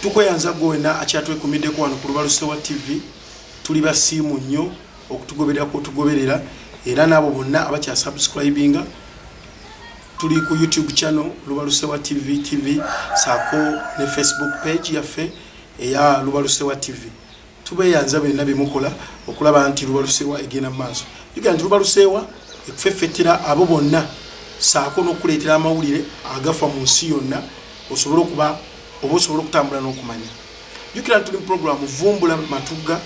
Tukweyanza gwe wena akyatwekumiddeko wano ku Lubalusewa TV. Tuli basiimu nnyo okutugoberera kwotugoberera, era n'abo bonna abakyasubscribinga. Tuli ku YouTube channel Lubalusewa TV TV, saako ne Facebook page yaffe eya Lubalusewa TV. Tubeeyanza byonna byemukola okulaba nti Lubalusewa egenda mu maaso. Jjukira nti Lubalusewa ekufeffettera abo bonna, saako n'okukuleetera amawulire agafa mu nsi yonna, osobole okuba oba osobole okutambula n'okumanya. Jjukira nti tuli mu pulogulaamu Vumbula Matugga.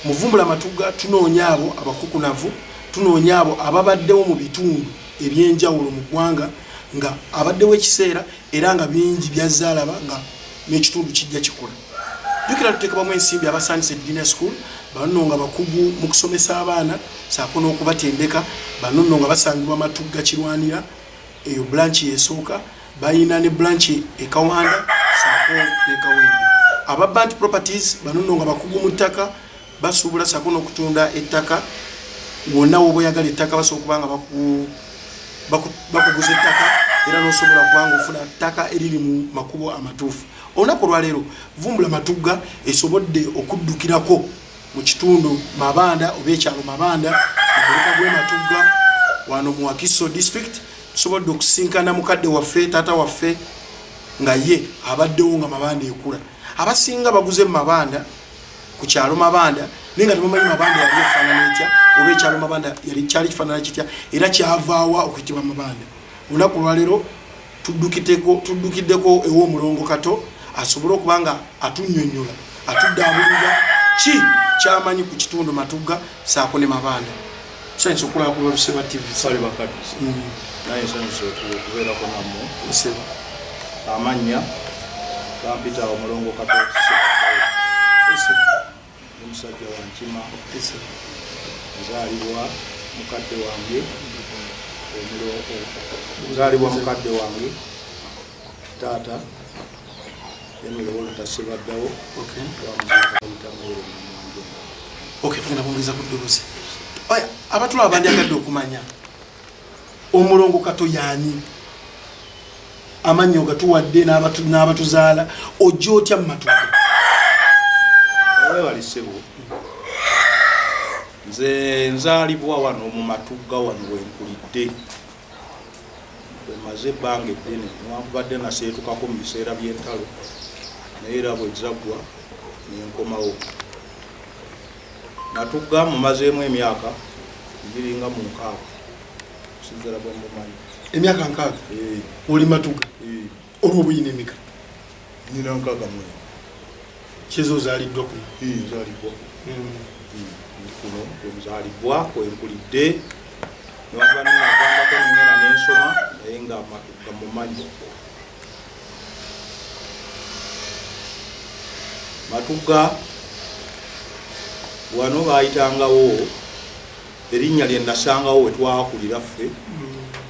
Mu Vumbula Matugga tunoonya abo abakukunavu, tunoonya abo ababaddewo mu bitundu eby'enjawulo mu ggwanga, nga abaddewo ekiseera era nga bingi byazze alaba nga n'ekitundu kijja kikula. Jjukira tuteekebwamu ensimbi aba Sunset Junior School, bano nga bakugu mu kusomesa abaana saako n'okubatendeka. Bano nno nga basangibwa Matugga Kirwanira, eyo branch yesooka. Balina ne branch e Kawanda saako ne Kawempe. Aba Bant Properties, bano nno nga bakugu mu ttaka, basuubula saako n'okutunda ettaka. Wonna woba oyagala ettaka, basobola okuba nga bakuguza ettaka era n'osobola kuba nga ofuna ttaka eriri mu makubo amatuufu. Olunaku olwaleero Vumbula Matugga esobodde okuddukirako mu kitundu Mabanda oba ekyalo Mabanda mu muluka gw'e Matugga wano mu Wakiso district. Tusobodde okusinkana mukadde waffe, taata waffe, nga ye abaddewo nga Mabanda ekula. Abasinga baguze mu Mabanda, ku kyalo Mabanda, naye nga tebamanyi Mabanda yali efaanana etya, oba ekyalo Mabanda yali kyali kifaanana kitya, era kyavaawa okuyitibwa Mabanda. Olunaku olwaleero tuddukiddeko ew'omulongo Kato asobole okuba nga atunnyonnyola, atuddaabulira ki kyamanyi ku kitundu Matugga saako ne Mabanda. Tusanyuse okulaba ku Lwaluseba TV. Sale bakadde. Naye nsanyuse okubeerako nammwe. Ssebo. Amannya bampita omulongo Kato Ssebaddawo. Ndi musajja wa Nkima. Nzaalibwa mukadde wange nzaalibwa mukadde wange taata Henry Walter Ssebaddawo. Bamuziika bayita Mwere Namwanjema. Okay, tugenda kwongeza ku ddoboozi. Oya, abatulaba bandyagadde okumanya omulongo Kato yaani, amannya ogatuwadde n'abatuzaala, ojja otya mu Matugga? Webale ssebo. Nze nzaalibwa wano mu Matugga, wano wenkulidde, wemaze ebbanga eddene, newankubadde naseetukako mu biseera by'entalo, naye era bwe zaggwa nenkomawo. Matugga mumazeemu emyaka giringa mu 60 okusinziira bwe mumanyi. Emyaka 60 oli Matugga? Olwo obuyina emeka? Nyina 64. Kiza ozaaliddwa kuno? Nzaalibwa kuno, nzaalibwa kwenkulidde, newankubadde navangako nengenda nensoma, naye nga Matugga mumanyi. Matugga wano bayitangawo erinnya lye nasangawo we twakulira ffe,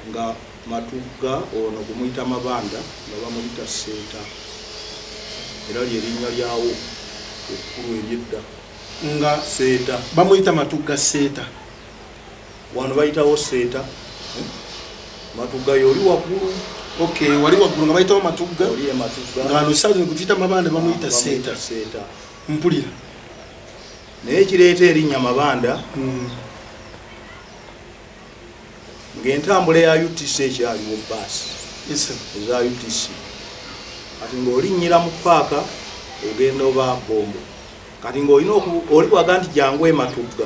nga Matugga ono gumuyita Mabanda nga bamuyita Seeta, era lyerinnya lyawo ekkulu eryedda. Nga Seeta. Bamuyita Matugga Seeta. Wano bayitawo Seeta. Matugga yoli waggulu. Okay, wali waggulu nga bayitawo Matugga. Oli e Matugga. Nga wano saazi gutuyita Mabanda bamuyita Seeta. Seeta. Mpulira. Naye kireeta erinnya Mabanda ng'entambula ya UTC ekyaliwo, baasi eza UTC, kati ng'olinnyira mu paaka ogenda oba Bombo, kati ng'olina oli bwaga nti jangu e Matugga,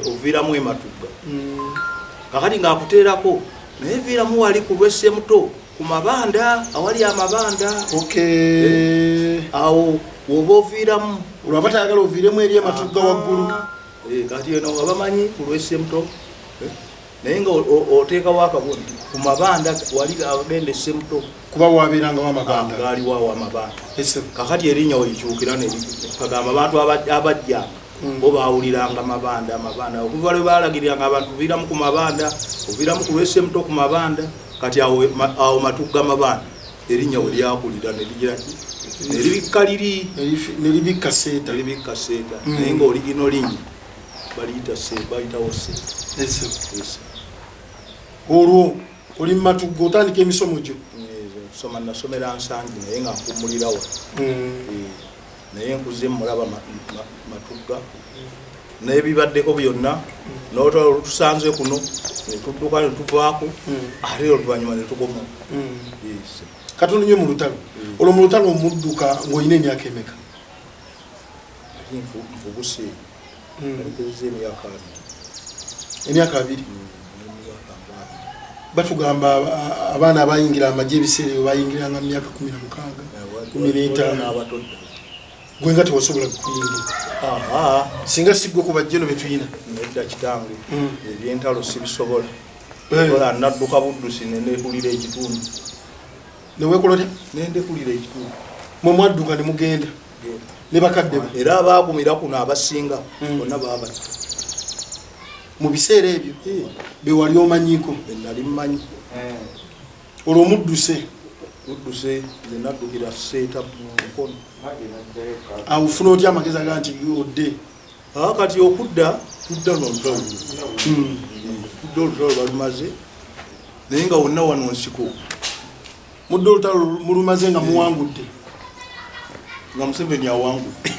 oviiramu e Matugga. Kakati ng'akuteerako naye viiramu wali ku lw'Essemuto ku Mabanda, awali amabanda. Awo woba oviiramu. Olwaba tayagala oviiremu eri e Matugga waggulu. Kati eno nga bamanyi ku lw'Essemuto, naye nga oteekawo akabonero nti ku Mabanda wali agenda Essemuto. Kuba wabeerangawo amabanda. Gaaliwo awo amabanda. Kakati erinnya wekikyukira kagamba abantu abajjanga bo bawuliranga Mabanda, Mabanda, okuva lwe balagiriranga abantu viiramu ku Mabanda, oviiramu ku lw'Essemuto ku Mabanda. Kati awo Matugga Mabanda erinnya we lyakulira nerigira neribikka liri. Neribikka Seeta. Neribikka Seeta. Naye nga oligino linnya baliyita bayitawo Seeta. Olwo oli mu Matugga otandika emisomo gyo? Okusoma nasomera Nsangi, naye nga mpumulirawa. Naye nkuze mulaba Matugga n'ebibaddeko byonna, n'olutalo olutusanze kuno netudduka netuvaako, ate oluvannyuma netukoma. Yes. Katono nnyo mu lutalo olwo. Mu lutalo omudduka ng'olina emyaka emeka? Ate nfubuse, aligezeza emyaka 20. Emyaka 20? Emyaka nga 20. Batugamba abaana abayingira amagye ebiseera ebyo bayingiranga mu myaka 16, 15. N'abato ddala. Gwe nga tewasobola kuyingira? Aha. Singa siggwe ku bajjeno betulina. Nedda kitange. Ebyentalo sibisobola. Eh. Ola nadduka buddusi nendekulira ekitundu. Newekola otya? Nendekulira ekitundu. Mwe mwadduka ne mugenda ne bakadde bo? Era abaagumira kuno abasinga bonna baabatta. Mu biseera ebyo be wali omanyiiko? Nali mmanyi. Olwo omudduse? Budduse, nze naddukira Seeta, Mukono. Awo ofuna otya amagezi aga nti odde? Aa, kati okudda tudda nolutalo, tudda olutalo balumaze, naye nga wonna wano nsiko. Mudde olutalo mulumaze nga muwangudde? Nga Museveni awangudde.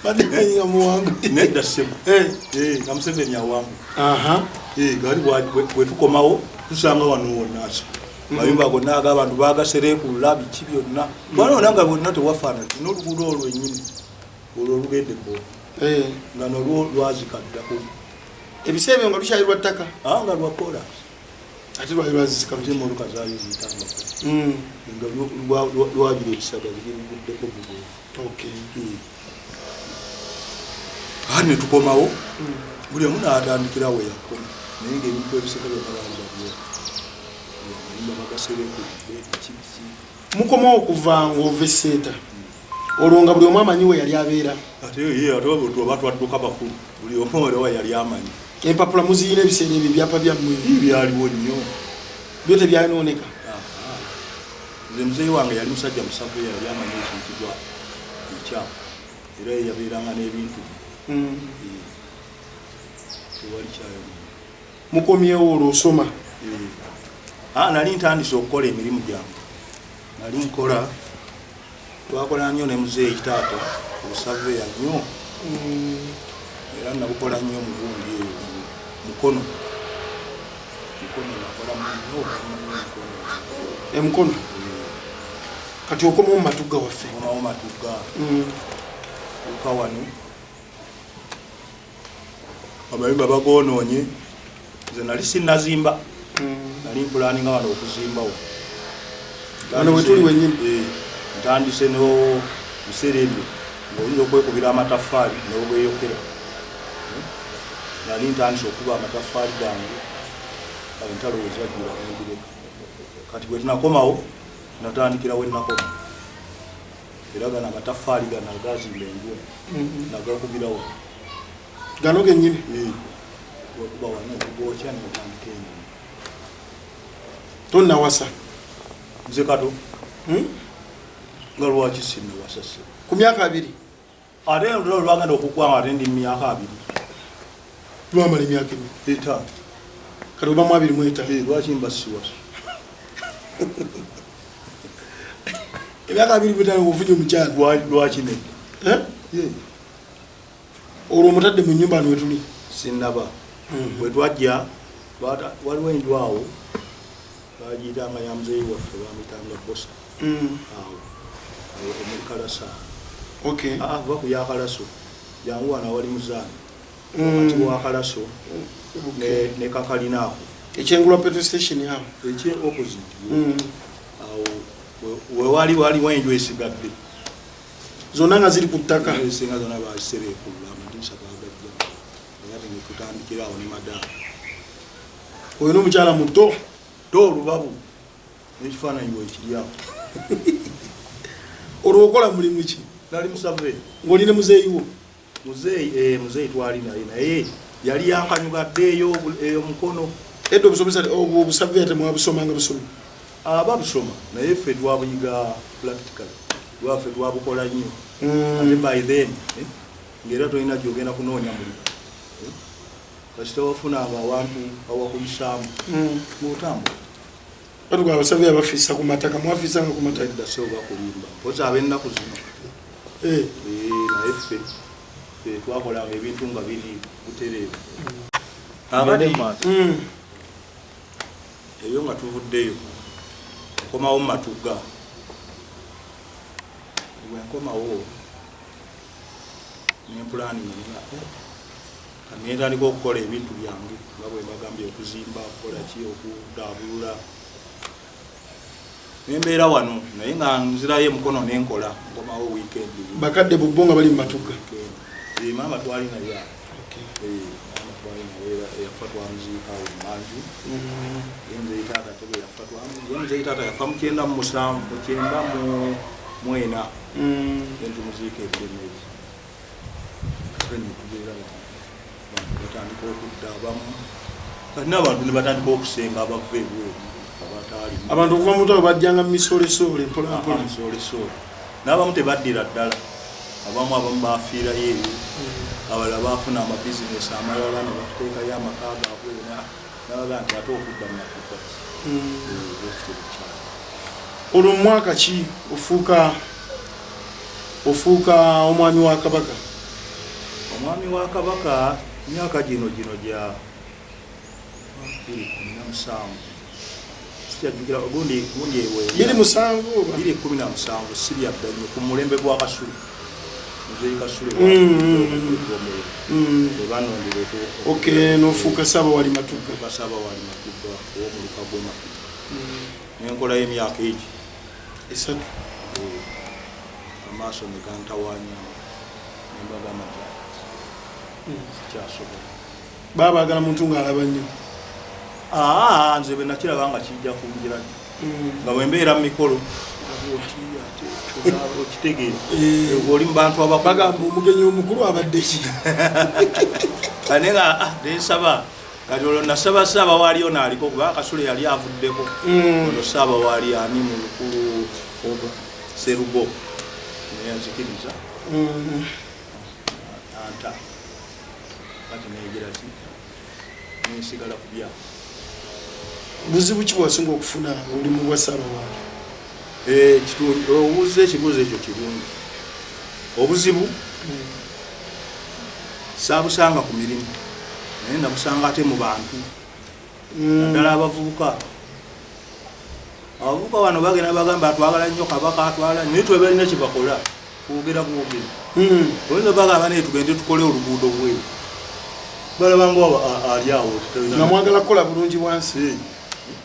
Badde manyi nga muwangudde. Nedda ssebo. Eh. Eh, nga Museveni awangudde. Aha. Eh, gali bwe tukomawo tusanga wano wonna nsiko, mayumba gonna ag'abantu bagasereekulula, biki byonna waliwo nga bonna tewafaanana n'oluguudo olwo ennyini olwo olugende bo Eh. nga nolwo lwazika ddako. Ebiseera ebyo nga lukyali lwa ttaka? Aa, nga lwa kola. Ate lwali lwazizika ate lutya? emotoka zaali ziyitangako. Nga lwagira ekisagazi kiruguddeko bugo. Ate netukomawo, buli omu n'atandikira we yakoma, naye ngaebintu ebiseka byonna baali babyo, amayumba bagaserekudde, biki biki. Mukomawo okuva ng'ova Esseeta, olwo nga buli omu amanyi we yali abeera? Ate ye, ate oba twadduka bakulu, buli omu era we yali amanyi. Empapula muziyina ebiseera ebyo, ebyapa byammwe? Byaliwo nnyo. Byo tebyanooneka? Aha. Nze muzeeyi wange yali musajja musavu, yali amanyi ekiyitibwa ekyapa, era ye yabeeranga n'ebintu bye. Eh, tewali kyayonoona. Mukomyewo, olwo osoma? Ah, nali ntandise okukola emirimu gyange, nali nkola, twakola nnyo ne muzeeyi taata obusaveya nnyo, era nabukola nnyo mu gundi eyo mu Mukono. Mukono nakola mu nnyo, nnyo Mukono. Emukono. Kati okomawo mu Matugga waffe? Komawo Matugga. Tuuka wano amayumba bagoonoonye, nze nali sinnazimba. Nali mpulaninga wano okuzimbawo. Wano we tuli wennyini? Eh, ntandise no biseera ebyo ng'oyinza okwekubira amataffaali n'obweyokera. Nali ntandise okuba amataffaali gange, awo entalo we zajjira nembireka. Kati bwe tunakomawo natandikira we nakoma, era gano amataffaali gano agazimba enju nagakubirawo. Gano gennyini? Wekuba wano okugwokya nentandika enju. Tonnawasa? Nze kato? Hmm? Nga lwaki sinnawasa ssebo? Ku myaka 20? Ate olutalo lwagenda okuggwa nga ate ndi mu myaka 20. Lwamala emyaka emeka? 5. Kati oba mu 25? Eh, lwaki mba siwasa? Emyaka 25 ngaofunye omukyala? Lwaki nedda? Eh? Eh, Olwo omutadde mu nyumba wano wetuli? Sinnaba. Bwe twajja waliwo enju awo bagiyitanga ya muzeeyi waffe, bamuyitanga Bosa. Awo awo emuli Kalasa awo. Ah, va ku ya Kalaso, jangu wano awali muzaani, wakati wa Kalaso ne kakalina ako. Ekyengulwa petrol station awo? Ekye opposite. Awo wewali waliwo enju esigadde. Zonna nga ziri ku ttaka? Esinga zonna bazisereekulula, amadirisa bagajja, era netutandikira awo ne madaala. Oyo n'omukyala muto? To olubabu n'ekifaananyi wekiri awo. Olwo okola mulimu ki? Nali musave. Ng'oli ne muzeeyi wo? Muzeeyi, eh, muzeeyi twali naye, naye yali yankanyugadde eyo eyo Mukono. Edda obusomesa obwo obusaveya temwabusomanga busomi? Aba busoma, naye ffe twabuyiga practical, lwaffe twabukola nnyo. Ate by then, eh, ng'era tolina gyogenda kunoonya mulimu. Eh, kasita wafunanga awantu awakuyisaamu ng'otambula. Batuga abasaveya bafiisa ku mataka, mwafiisanga ku mataka? Edda sebo, bakulimba, mpozi ab'ennaku zino. Naye ffe twakolanga ebintu nga biri butereevu. Tugende Kakati mu maaso. Eyo nga tuvuddeyo, nkomawo mu Matugga. Bwe nkomawo nempulaninga, nega nentandika okukola ebintu byange nga bwe mbagambye, okuzimba, okukola ki, okudaabulula. Nembeera wano, naye nga nzirayo emukono nenkola, nkomawo weekend. Bakadde bubbo nga bali mu Matugga? Eh, maama twali naye awo. Eh, maama twali naye era yafa, twamuziika awo emanju. Ye muzeeyi taata ate bwe yafa, ye muzeeyi taata yafa mu 97, mu 94. Ye ntumuziika ebulemeezi. Ate ne tubeera wano, abantu batandika okudda abamu, kati n'abantu ne batandika okusenga abava ebweru abataalimu. Abantu okuva mu ntalo bajjanga mu misolesoole mpolampola. Misolesoole, n'abamu tebaddira ddala, abamu bafiirayo eyo, abalala baafuna amabizinesi amalala ne batuteekayo amaka gaabwe, nabaga nti ate okudda mu Matugga ekitebe kyabwe. Olwo mu mwaka ki ofuuka omwami wa Kabaka? Omwami wa Kabaka myaka gino gya 2017, sikyajjukira gundi ewe. 2007 oba? 2017, si byadda nnyo, ku mulembe gwa Kasule, muzeeyi Kasule. Webanondera. Ok, nofuuka Ssaabawali Matugga. Okufuuka Ssaabawali Matugga, ow'omuluka gw'e Matugga, nenkolayo emyaka egi 3. Amaaso ne gantawanya, nembagamba nti sikyasobola. Baba baagala muntu ng'alaba nnyo. Aa, nze bwe nakiraba nga kijja kunjira, nga bwe mbeera mu mikolo oti ate okitegeera, oli mu bantu abakulu. Bagamba omugenyi omukulu abadde ki? Naye nga nensaba, kati olwo nasaba Saabawaali ono aliko, kuba Kasule yali avuddeko. Ono Saabawaali ani mu lukulu oba Serugo, naye nzikiriza anta kati negira ki, nensigala ku byange. Buzibu ki bwasinga okufuna ng'oli mu bwa Saabawaali? Obuuza ekibuuzo ekyo kirungi. Obuzibu saabusanga ku mirimu, naye nabusanga ate mu bantu, naddala abavubuka. Abavubuka wano bagenda bagamba, "Twagala nnyo Kabaka, twagala," naye twebalina kyebakola, kwogera bwogera. Oyinza bagamba, "Naye tugende tukole oluguudo bweru," balaba nga ali awo. Nga mwagala kukola bulungi bwansi,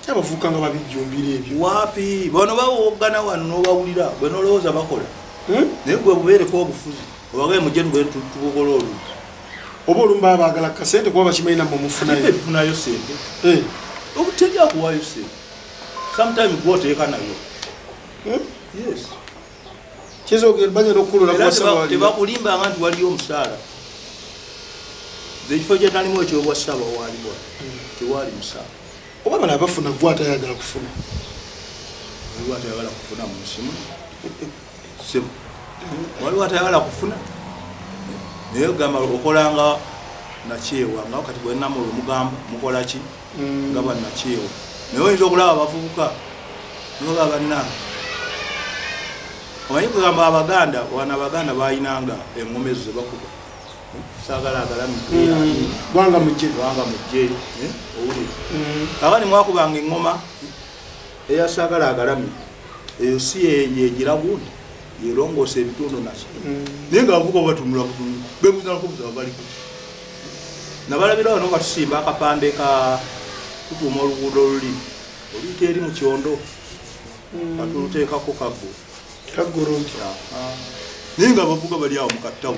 abavubuka nga babijjumbira ebyo. Waapi, bano bawoggana wano n'obawulira bwe nolowooza bakola. Naye gwe bubeereko obufuzi, obagaye, "Mujje tugende tubogole oluugi." Oba olumu baba baagala kasente, kuba bakimanyi nammwe Ife mufunayo. Tufunayo sente? Teri akuwaayo sente, sometime gwoteeka nayo. Yes. Kiyinza bagenda okukulula Era kuba Ssabawaali. Tebakulimbanga nti waliyo omusaala. Nze ekifo kye nalimu ekyobwa Ssaabawaali bwa tewaali musaala. Oba bala bafuna, gwe atayagala kufuna. Waliwo atayagala kufuna mu nsi muno? Sebo, waliwo atayagala kufuna? Naye gamba okolanga nakyewa, nga kati bwenamulwe mugamba mukola ki nga bannakyewa, naye oyinza okulaba abavubuka noba bannange, omanyi kugamba Abaganda wano, Abaganda bayinanga eŋŋoma ezo zebakuba, saagala agalamidde. Gwanga mujje. Gwanga mujje, owulire. Kakati mwakubanga eŋŋoma eya saagala agalamidde, eyo si yegira gundi yerongoosa ebitundu naki, naye nga abavubuka batunula butunulu, bebuzakubuza bali kuki. Nabalabira wano nga tusimba akapande ka tutuuma oluguudo oluli oluyita eri mu Kyondo, katuluteekako Kaggo. Kaggolodi. Naye nga abavubuka bali awo mu kattawo.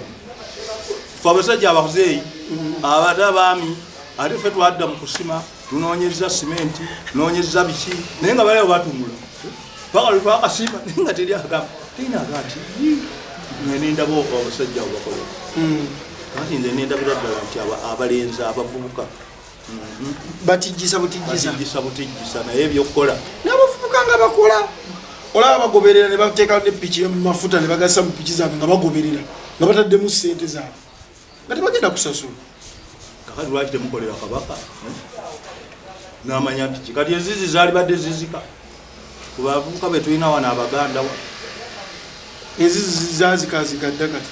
Fe abasajja abazeeyi, abate abaami, ate ffe twadda mu kusima, tunoonyeza simenti, tunoonyeza biki, naye nga bali awo batunula paka lwe twakasima, naye nga teri agamba, terina aga nti nendaba abasajja abo bakola. Kati nze nendabira ddala nti abalenzi abavubuka Batijjisa butijjisa. Batijjisa butijjisa, naye ebyokukola N'abavubuka nga bakola, olaba bagoberera ne bateeka ne piki mu mafuta ne bagasa mu piki zaabwe, nga bagoberera nga bataddemu sente zaabwe nga tebagenda kusasula. Kakati lwaki temukolera Kabaka? Namanya nti kati enzizi zaali badde zizika ku bavubuka be tulina wano Abaganda wa. Enzizi zazikazika dda kati.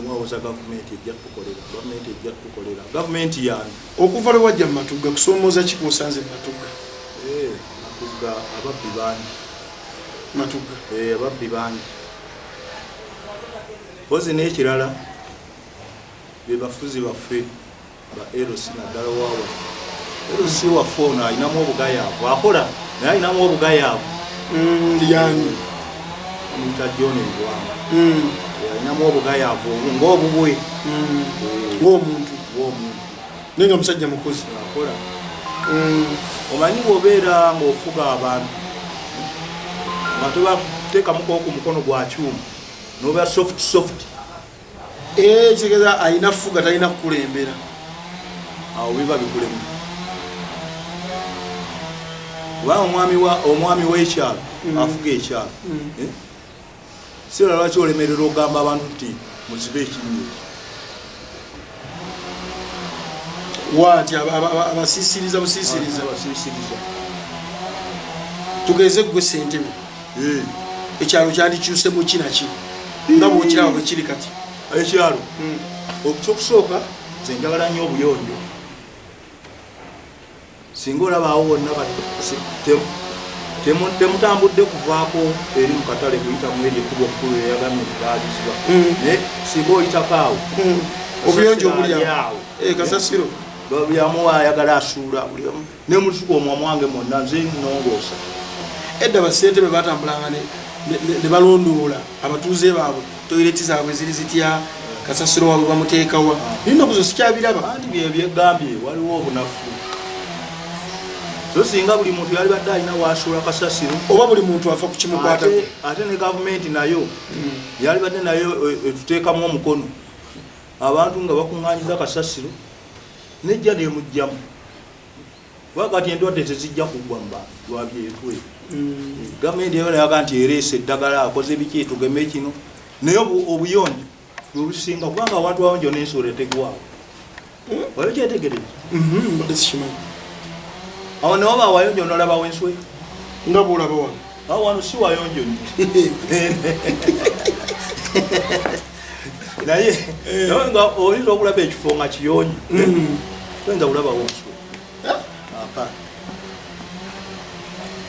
Mwawoza gavumenti ejja tukolera, gavumenti ejja tukolera, gavumenti yani. Okuva lwe wajja mu Matugga, kusoomooza ki kwosanze mu Matugga? Matugga ababbi bangi. Matugga? Ababbi bangi. Mpozi n'ekirala be bafuzi baffe ba LC naddala waawa. LC waffe ono alinamu obugayaavu, akola naye alinamu obugayaavu. Yani? Amuyita John Lubwama. Alinamu obugayaavu obwo ng'obubwe. Ng'omuntu. Ng'omuntu. Naye nga musajja mukozi. Akola. Omanyi bw'obeera ng'ofuga abantu nga tobateekamuko ku mukono gwa kyuma n'oba soft soft. Kitegeeza alina fuga, talina kukulembera. Awo biba bikulemu. Kubanga omwami w'ekyalo afuga ekyalo. Si lwaki olemerera ogamba abantu nti muzibe ekinnya ekyo? Waati abasiisiriza busiisiriza. Abasiisiriza. Tugeze gwe ssentebe. Ekyalo kyandikyuse mu ki na ki? Nga bw'okiraba bwe kiri kati. Ekyalo. Ekyokusooka nze njagala nnyo obuyonjo. Singa olaba awo wonna temutambudde kuvaako eri mu katale kuyita mu eri ekkubo ekkulu eyagambye nti baalizibwa. Naye singa oyitako awo, Obuyonjo obuli ali awo. awo. Kasasiro. Buli omu ayagala asuula, buli omu. Ne mu lusuku omwo mwange mwonna nze nnongoosa. Edda bassentebe batambulanga ne balondoola abatuuze baabwe, toyireti zaabwe ziri zitya, kasasiro waabwe bamuteekawa. Naye ennaku zo sikyabiraba. Anti bye byegambye waliwo obunafu. So singa buli muntu yalibadde alina w'asuula kasasiro, oba buli muntu afa ku kimukwatako. Ate ne gavumenti nayo yalibadde nayo etuteekamu omukono. Abantu nga bakuŋŋaanyiza kasasiro nejja neemugjamu. Kuba kati endwadde tezijja kuggwa mu bantu lwa byetwe. Gavumenti eyo nayaga nti ereese eddagala, akoze biki, tugeme kino. Naye obuyonjo bwe businga kubanga awantu awonjo n'ensolo etegwawo. Wali okyetegereza? Mbadde sikimanyi. Awo ne waba awayonjo n'olabawo enswe. Nga bw'olaba wano. Awo wano si wayonjo nnyo. Naye, naye nga oyinza okulaba ekifo nga kiyonjo. Toyinza kulabawo nswe. Apa.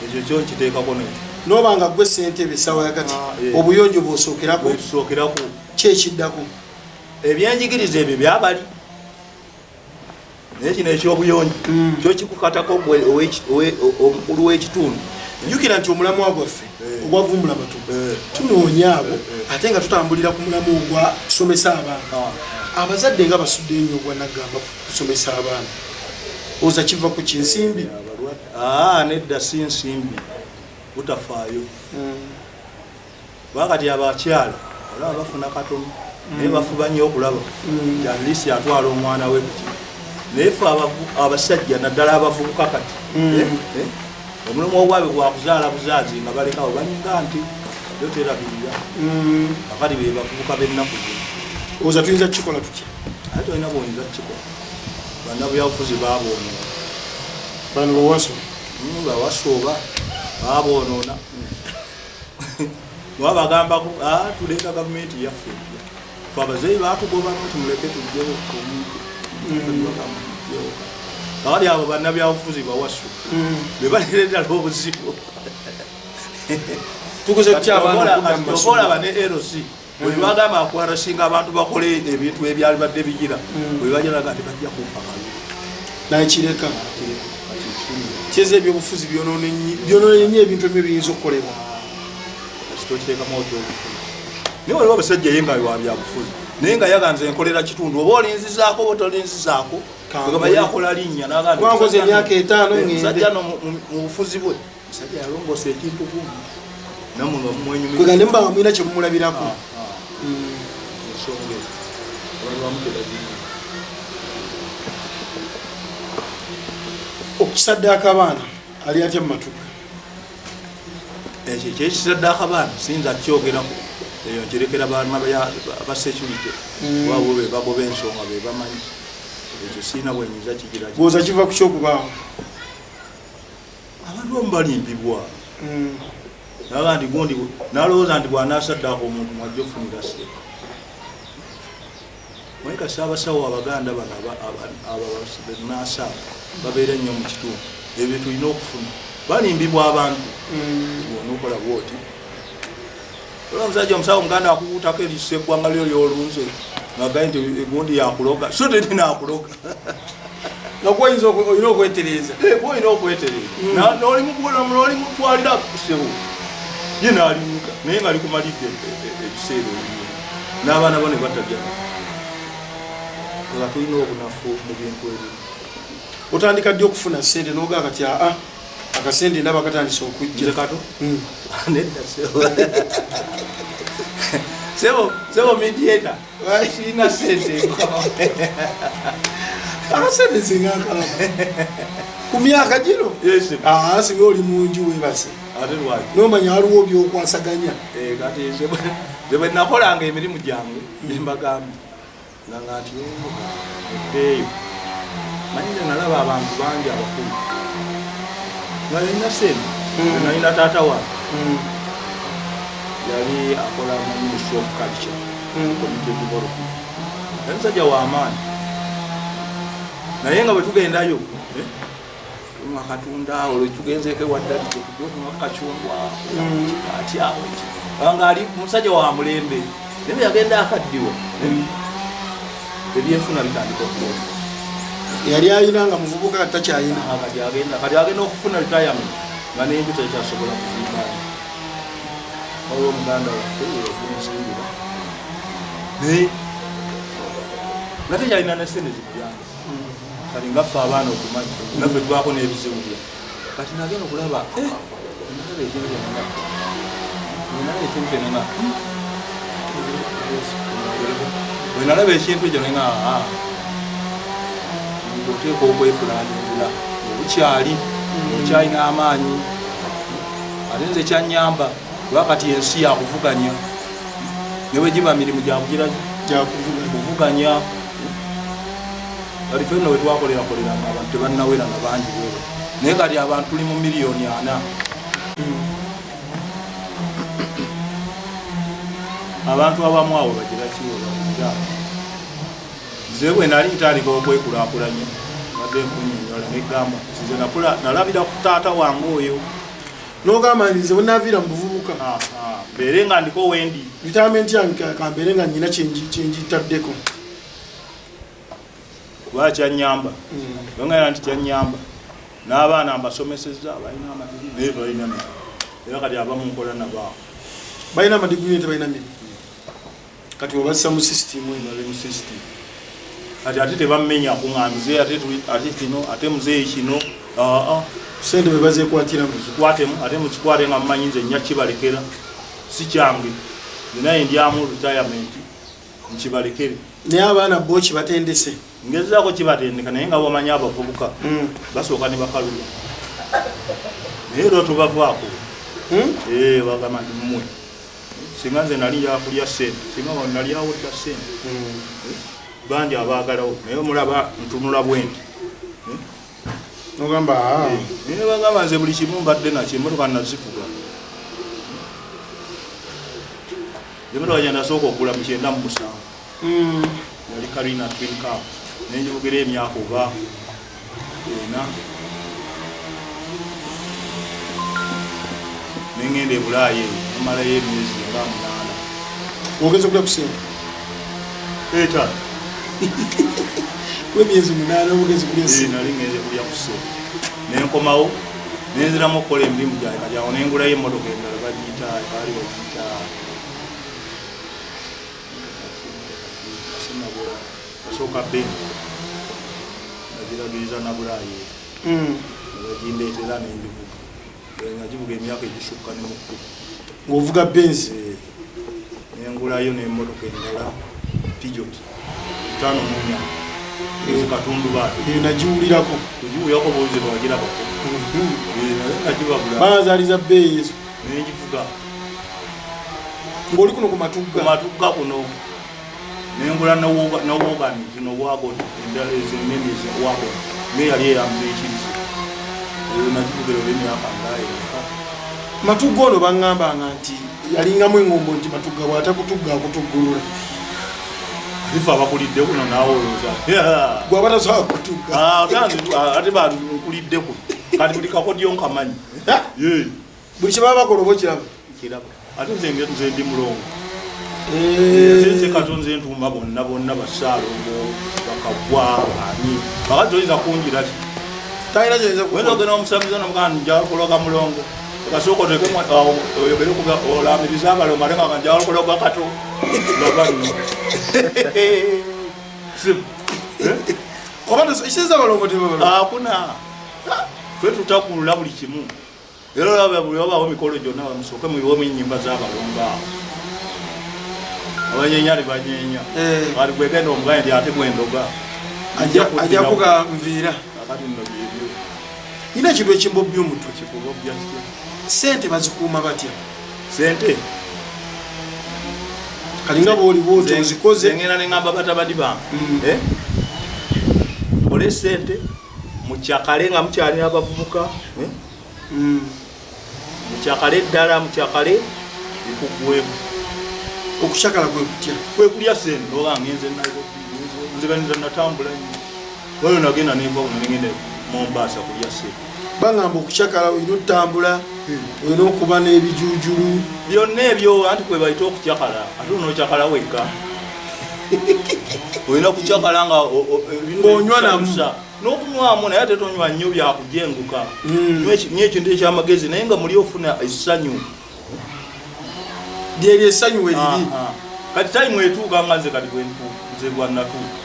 Ekyo kyo nkiteekako ne. N'oba nga ggwe ssentebe essaawa ya kati, obuyonjo bw'osookerako. Bw'osookerako. Ki ekiddako? Ebyenjigiriza ebyo byabali. Naye kino eky'obuyonjo, kyo kikukatako ggwe omukulu w'ekitundu. Jjukira nti omulamwa gwaffe ogwavumbula Matugga, tunoonya abo, ate nga tutambulira ku mulamwa ogwa tusomesa abaana. Abazadde nga basudde nnyo ogwa naggamba kusomesa abaana. Oza kiva ku kinsimbi? Nedda si nsimbi, butafaayo. Kuba kati abakyala olaba bafuna katono, naye bafuba nnyo okulaba nti at least atwala omwana we ku kino. Naye ffe abasajja naddala abavubuka kati, omulimu ogwabwe gwa kuzaala buzaazi nga balekawo balinga nti yo terabirira. Akati be bavubuka b'ennaku zino. Oza tuyinza kukikola tutya? Ate tolina bw'oyinza kukikola. Bannabyabufuzi baaboonoona. Bano bawaso? Bawaso oba baaboonoona. Baba bagambako, tuleeta gavumenti yaffe empya. Ffe abazeeyi baatugoba nti muleke tujjewo omuntu. Kakati abo bannabyabufuzi bawaso. Be baleeta ddala obuzibu. Tukoze tutya abaana okudda mu masomero? Olaba ne LC. Bwe bagamba akwarasinga abantu bakole ebintu ebyali badde bigira. Bwe bajja baga nti bajja kumpa kalulu. Naye kireka. Kyeza ebyobufuzi byonoona nnyo ebintu ebimu ebiyinza okukolebwa. Kati tokiteekamu ebyobufuzi. Naye waliwo abasajja ye nga wa byabufuzi. Naye nga yaganze enkolera kitundu, oba olinzizaako oba tolinzizaako. Kankole. Kugamba ye akola linnya, n'agamba nti Kuba nkoze emyaka etaano ngende. Musajja no mu bufuzi bwe. Musajja yalongoosa ekintu gumu. Nammwe nga mumwenyumiriza. Kwega ne muba nga mulina kye mumulabirako. Ensonga ezo. Abantu bamu tebagirina. Okukisaddaaka abaana ali atya mu Matugga? Ekyo ekyekisaddaaka abaana siyinza kukyogerako. Eyo nkirekera baana ba security. Kuba bo be bagoba ensonga be bamanyi. Ekyo sirina bwenyinza kigira. Bwoza kiva ku kyokubaawo. Abantu abamu balimbibwa. Naga nti gundi nalowooza nti bw'anaasaddaaka omuntu mwajja ofunira ssente. Naye kasi abasawo abaganda bano ababenansi abo babeera nnyo mu kitundu, ebyo tulina okufuna. Balimbibwa abantu. Bw'onookola bw'oti, olwa omusajja omusawo omuganda akukuutako eriso eggwanga lyo lyolunze ngagaye nti egundi yakuloga, so terinakuloga. Nga gwoyinza olina okwetereeza. Olina okwetereeza. N'olimutwalira sebo ye n'alinyuka, naye nga likumalidde ebiseera ebyo n'abaana bo ne batalya, nga tulina obunafu mu bintu ebimu. Otandika ddi okufuna sente nogaa kati aa akasente ndaba katandise okujja? Nze kato? Nedda sebo, sebo, sebo mediator, sirina sente. Akasente nze nkalaba ku myaka gino. Yes. Aa, singa oli munju webase. Ate lwaki? Nomanya waliwo byokwasaganya. Kati nze bwe nakolanga emirimu gyange nembagambye nga nti oddeeyo, manyi nze nalaba abantu bangi abakulu nga yalina sente. Nalina taata wange yali akola mu Ministry of Culture, Community Development, yali musajja w'amaanyi, naye nga bwe tugendayo, tunywa katunda, olwo tugenzeeko ewaddali gyetujja okunywa kacungwa ati awo nga ali musajja wa mulembe, naye bwe yagenda akaddiwa, ebyenfuna bitandika okuloka. Yali ayina nga muvubuka, takyayina. Kati agenda okufuna retirement nga nenju tekyasobola kuzimbayo. Waliwo omuganda waffe yagimuzimbira, naye nga tekyalina ne sente zimuyamba. Kati nga ffe abaana otumanyi naffe tubako n'ebizibu bye. Kati nagenda okulaba, nalaba ekintu kyonna, nalaba ekintu kyonna nga bwe nalaba ekintu ekyo nenga oteeka okwepulaningira obukyali okyalina amaanyi. Ate nze kyanyamba kuba kati ensi yakuvuganya, ne bwe giba mirimu gyakugiraki? Gyakuvuganya. Kuvuganya. Kati ffe nno we twakolerakoleranga abantu tebannawera na bangi bweba, naye kati abantu tuli mu 4 miliyoni. Abantu abamu awo bagira kiwo bawulira. Nze bwe nali ntandika okwekulaakulanya, badde nkunyonyola negamba nze nalabira ku taata wange oyo. Nogamba nti nze bwenaviira mu buvubuka, mbeere nga ndiko wendi. Retirement yange kambeere nga nyina kyenjitaddeko. Kuba kyanyamba yongera nti kyanyamba n'abaana mbasomesezza, balina amadigiri naye balina mirimu, era kati abamu nkola nabaawo. Balina amadigiri tebalina mirimu, kati obassa mu system eno. Bali mu system kati, ate tebamenya kuŋa muzeeyi, ate ate kino, ate muzeeyi kino, aa. Sente bwe bazekwatiramu. Zikwatemu, ate mukikwate nga mumanyi nze nja kibalekera, si kyange, nze naye ndyamu retirement nkibalekere. Naye abaana bo kibatendese? Ngezaako kibatendeka, naye nga bomanyi abavubuka basooka ne bakalula, naye era tubavaako. Eh, bagamba nti mmwe singa nze nali yakulya sente, singa nali awodda sente. Bangi abaagalawo, naye omulaba ntunula bwenti. Nogamba "Ah." Naye bagamba nze buli kimu mbadde nakyo, emotoka nazivuga. Emotoka gye nasooka okugula mu 97 yali Carina Twin Cab, nenjivugira emyaka oba 4, nengenda e Bulaaya eyo nemalayo emyezi nga 8. Ogeza okulya ku sente? 5. Wemyezi 8 ogeza okulya sente? Nali ngenze kulya ku ssente, nenkomawo nenziramu okukola emirimu gyange. Kati awo nengulayo emmotoka endala, bagiyita, baali bagiyita asooka Benz, nagiragiriza na Bulaaya eyo. Bagimbeetera nengivuga, nagivuga emyaka egisukka ne mukulu. Ng'ovuga Benz? Nengulayo n'emmotoka endala, Peugeot 54 ezikatundu baatu. Eyo nagiwulirako. Kugiwulirako buuzi, lwagirabako naye nagibabula. Bazaaliza bbeeyi ezo. Nengivuga. Ng'oli kuno ku Matugga? Ku Matugga kuno. Nengula ne wagon, zino wagon endala ezinene, wagon naye yali eyamza ekirize eyo, nagivugira olw'emyaka ngaereka. Matugga ono baŋŋambanga nti yalingamu eŋŋombo, nti Matugga bw'atakutugga akutuggulula. Ate fe abakulidde kuno, naawe olowooza Gwaba tasobola kutugga. Ah, ate bankulidde kuno, kati buli kakodyo nkamanyi. Ye. Buli kye baba bakola oba okiraba. Kiraba. Ate nze ndi mulongo. Nze nze kato, nze ntuuma bonna bonna, basaalongo, bakagwa, ani bakazi, oyinza kungira ki? Talina kyoyinza Oyinza kukola. Ogenda omusamiza nomugamba njagala kuloga mulongo, kasooka otekemu oyogere olamirize abalongo, ate nga njagala kuloga kato, laba nno. Eh? Oba ekitegeeza abalongo tebabalongo? Akuna ffe tutakulula buli kimu, era olaba buli wabaawo emikolo gyonna, bamusooke muyiwemu enyimba z'abalongo awo, abanyenya tebanyenya. Kati gwegenda omugaye nti ate gwendoga. Ajja kuga nviira. Akati nno byebyo. Nina ekintu ekimbobya omutwe. Kikubobya kitya? Sente bazikuuma batya? Sente? Kalinga bwoliwo oti ozikoze. Ngenda neŋamba batabani bange, Eh? Mukole sente, mukyakale nga mukyalina abavubuka, eh? Mukyakale ddala, mukyakale bikuggwemu. Okukyakala kwe kutya? Kwe kulya sente. Oba ngenze Nairobi, nze nze natambula nnyo, oyo nagenda nenva kuno nengenda Mombasa kulya sente. Baŋŋamba okukyakala olina otambula, olina okuba n'ebijuujulu. Byonna ebyo anti kwe bayita okukyakala. Ate onokyakala wekka, olina kukyakala nga ebintu Ng'onywa namu. ebikusanyusa. N'okunywamu, naye ate tonywa nnyo byakujenguka. Nywa ekintu ekyamagezi, naye nga muli ofuna essanyu. Lyeryo essanyu we liri. Aha. Kati time etuuka nga nze kati bwentuuka, nze bwanatuuka,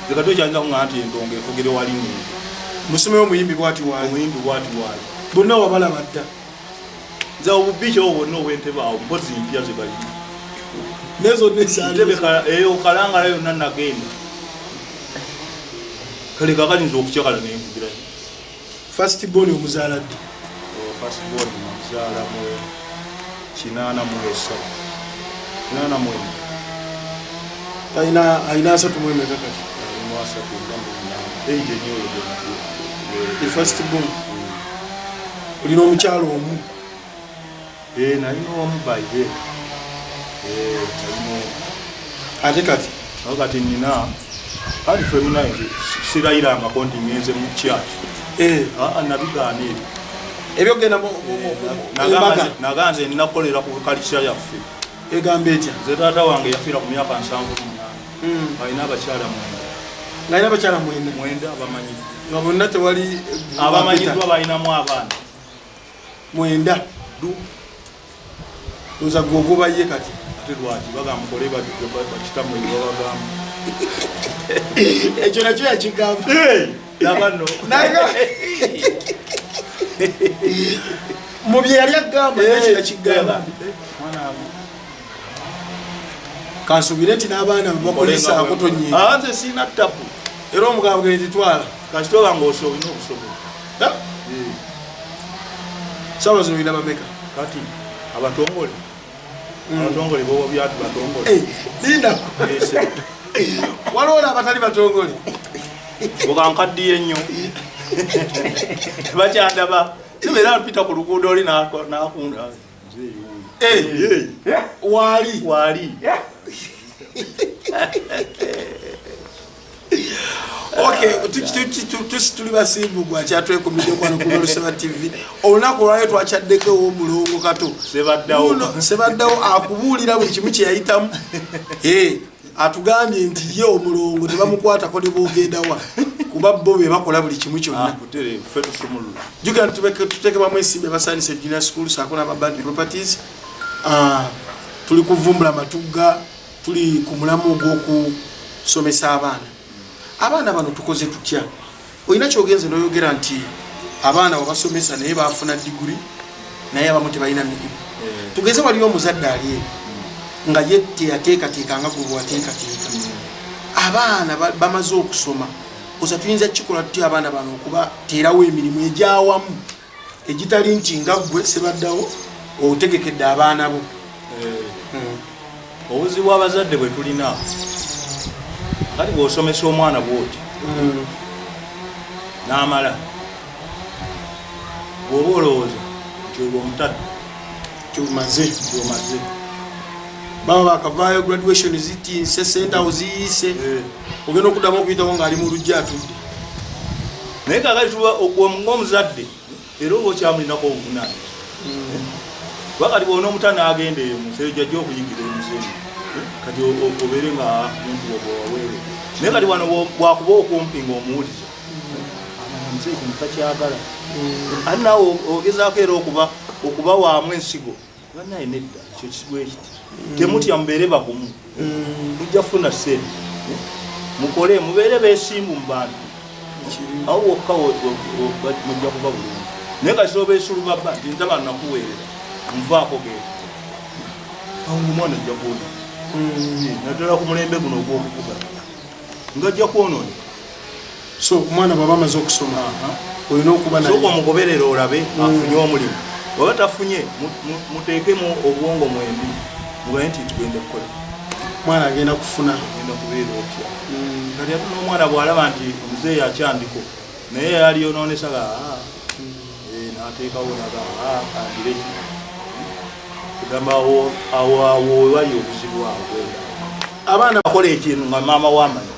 nze kati okyayinza kuŋŋamba nti entongo efugire wali ngenze. Musomewo omuyimbi bwati waali. Omuyimbi bwati waali. Bonna wabalaba dda. Nze obubiiki obwo bwonna obwentebe awo, mpozi mpya ze balina. Nezonna ezaali. Ntebe eyo Kalangala yonna nagenda. Kale kakati nze okukyakala nenvugirayo. First born omuzaala ddi? First born namuzaala mu 83, 84. Alina alina 34 kati? Alimu 38, age enyoyo. The first born, olina omukyalo omu? Nalina omu baire, nalina omu. Ate kati? Naye kati nina, kati ffe munaye sirayirangako nti ngenze mu church. Nabigaana ebyo. Ebyogenda embaga? Naganze nina kukolera ku culture yaffe. Egamba etya? Nze taata wange yafiira ku myaka 78, alina abakyala 9. Ng'alina abakyala 9? 9 abamanyiddwa. Nga bonna tewali? Abamanyiddwa, balinamu abaana. 9. Du. Oza gwe ogoba ye kati? Ate lwaki bagamba mukole bakitamu ebyo babagamba? Ekyo nakyo yakigamba. Laba nno. Mu bye yali agamba, nakyo yakigamba. Mwana wange. Kansuubire nti n'abaana bakulisaako tonyiiga. Ah, nze siina tabu. Era omugambwe nti twala. Kasita oba nga olina obusobozi. Saawa zino olina bameka? Kati abatongole, abatongole bobo byati batongole. Eh, linda. Waliwo abatali batongole? Ogankaddiye nnyo, bakyandaba sibeera mpita ku luguudo oli nakunda. Eh, waali? Waali. Okay, tuli basimbu gwa kyatwekumidde kwano ku Luseba TV. Olunaku olwaliro twakyaddeko ew'omulongo Kato. Sebaddawo. Sebaddawo akubuulira buli kimu kye yayitamu. Eh, atugambye nti ye omulongo tebamukwatako ne boogendawa, kuba bo be bakola buli kimu kyonna. Butereevu, ffe tusumulula. Jjukira nti tuteekebwamu ensimbi abasaanisa Junior School saako n'Ababandi Properties. Ah, tuli kuvumbula Matugga, tuli ku mulamu ogw'okusomesa abaana. Abaana bano tukoze tutya? Olina kyogenze n'oyogera nti abaana wabasomesa naye bafuna diguri, naye abamu tebalina mirimu. Tugeze waliyo omuzadde ali eyo nga ye teyateekateeka nga gwe bwateekateeka, abaana bamaze okusoma, oza tuyinza kukikola tutya abaana bano okubateerawo emirimu egyawamu, egitali nti nga ggwe Sebaddawo otegekedde abaana bo? Obuzibu abazadde bwe tulina, Kati bw'osomesa omwana bw'oti n'amala, bw'oba olowooza nti olwo omutadde, Kyomaze. Nti omaze. Baba bakavaayo graduation, zitinse, sente awo ziyiise, ogenda okuddamu okuyitawo ng'ali mu lujja atudde. Naye kakati tuba ng'omuzadde era oba okyamulinako obuvunaanyizibwa, kuba kati bwona omuta n'agenda eyo munsi eyo jajja okuyigira emizeeyi, kati obeere nga muntu bwewaweere. Naye kati wano bwakuba okumpi ng'omuwuliza, amanya muzeeyi kino takyagala, ate naawe ogezaako era okubawaamu ensigo. Bannaye nedda, ekyo kisigo ekiti temutya, mubeere bagumu, mujja kufuna ssente, mukole, mubeere beesimbu mu bantu, awo wokka mujja kuba bulungi. Naye kasi obeesulubabba nti ntaba nakuweerera, nvaako, genda awo, omwana ajja kwonona, naddala ku mulembe guno ogw'okuvuga nga ajja kwonoona. So omwana bwaba amaze okusoma, olina okuba naye. Sooka omugoberere olabe afunye omulimu. Bwaba tafunye, muteekemu obwongo mwembi, mugaye nti tugenda kukola. Omwana agenda kufuna. Ogenda kubeera otya? Kati ate n'omwana bw'alaba nti omuzeeyi akyandiko, naye yali yonoonesa ga n'ateekawo naga kangire ki kugamba awo awo awo wewali obuzibu awo gwenda. Abaana akola ekintu nga maama wamanyi.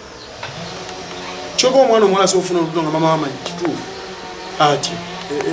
Kyoba omwana omuwala asobola okufuna olubuto nga mama wamanyi? Kituufu. Atya?